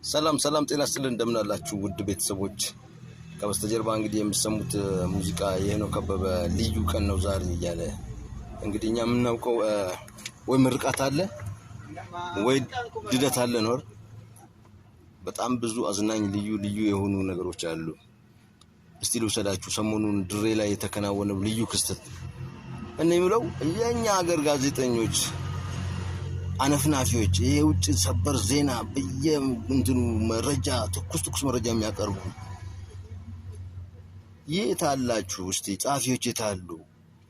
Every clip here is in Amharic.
ሰላም ሰላም፣ ጤና ይስጥልን፣ እንደምን አላችሁ ውድ ቤተሰቦች። ከበስተጀርባ እንግዲህ የምትሰሙት ሙዚቃ የሄኖክ ከበበ ልዩ ቀን ነው ዛሬ እያለ፣ እንግዲህ እኛ የምናውቀው ወይ ምርቃት አለ ወይ ልደት አለ ነው። በጣም ብዙ አዝናኝ ልዩ ልዩ የሆኑ ነገሮች አሉ። እስቲ ልውሰዳችሁ ሰሞኑን ድሬ ላይ የተከናወነው ልዩ ክስተት። እኔ የምለው የእኛ ሀገር ጋዜጠኞች አነፍናፊዎች፣ ይሄ የውጭ ሰበር ዜና በየእንትኑ መረጃ፣ ትኩስ ትኩስ መረጃ የሚያቀርቡ የት አላችሁ? እስቲ ጸሐፊዎች የት አሉ?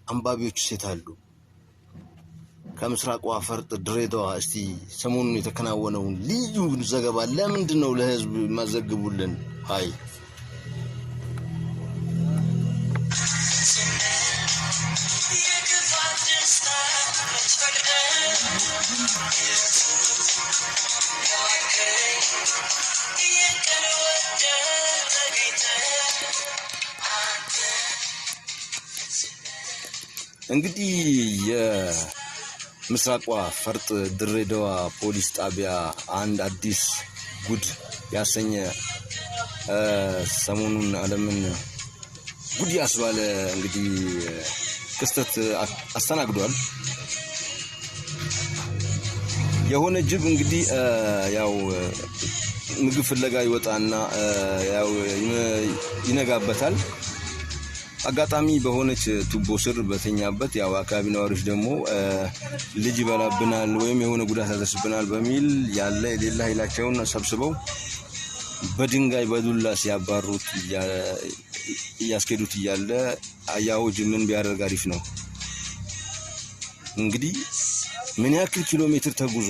አንባቢዎች የት አሉ? ከምስራቋ ፈርጥ ድሬዳዋ እስቲ ሰሞኑን የተከናወነውን ልዩ ዘገባ ለምንድን ነው ለህዝብ የማዘግቡልን? ሀይ። እንግዲህ የምስራቋ ፈርጥ ድሬዳዋ ፖሊስ ጣቢያ አንድ አዲስ ጉድ ያሰኘ፣ ሰሞኑን ዓለምን ጉድ ያስባለ እንግዲህ ክስተት አስተናግዷል። የሆነ ጅብ እንግዲህ ያው ምግብ ፍለጋ ይወጣና ያው ይነጋበታል። አጋጣሚ በሆነች ቱቦ ስር በተኛበት ያው አካባቢ ነዋሪዎች ደግሞ ልጅ ይበላብናል ወይም የሆነ ጉዳት ያደርስብናል በሚል ያለ የሌለ ኃይላቸውን ሰብስበው በድንጋይ በዱላ ሲያባሩት እያስኬዱት እያለ ያው ጅብ ምን ቢያደርግ አሪፍ ነው? እንግዲህ ምን ያክል ኪሎ ሜትር ተጉዞ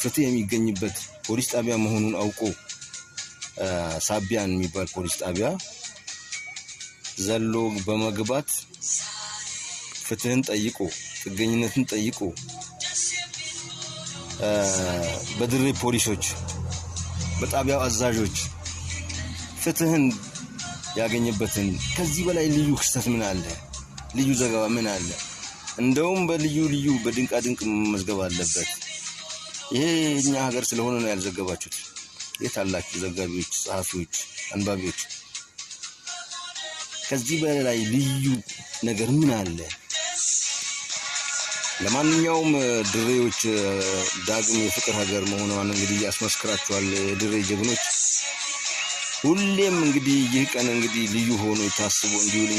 ፍትህ የሚገኝበት ፖሊስ ጣቢያ መሆኑን አውቆ ሳቢያን የሚባል ፖሊስ ጣቢያ ዘሎ በመግባት ፍትህን ጠይቆ፣ ጥገኝነትን ጠይቆ፣ በድሬ ፖሊሶች በጣቢያው አዛዦች ፍትህን ያገኘበትን ከዚህ በላይ ልዩ ክስተት ምን አለ? ልዩ ዘገባ ምን አለ? እንደውም በልዩ ልዩ በድንቃ ድንቅ መመዝገብ አለበት። ይሄ የኛ ሀገር ስለሆነ ነው ያልዘገባችሁት። የት አላችሁ ዘጋቢዎች፣ ጸሐፊዎች፣ አንባቢዎች? ከዚህ በላይ ልዩ ነገር ምን አለ? ለማንኛውም ድሬዎች ዳግም የፍቅር ሀገር መሆኗን እንግዲህ ያስመስክራችኋል። የድሬ ጀግኖች ሁሌም እንግዲህ ይህ ቀን እንግዲህ ልዩ ሆኖ ታስቦ እንዲውል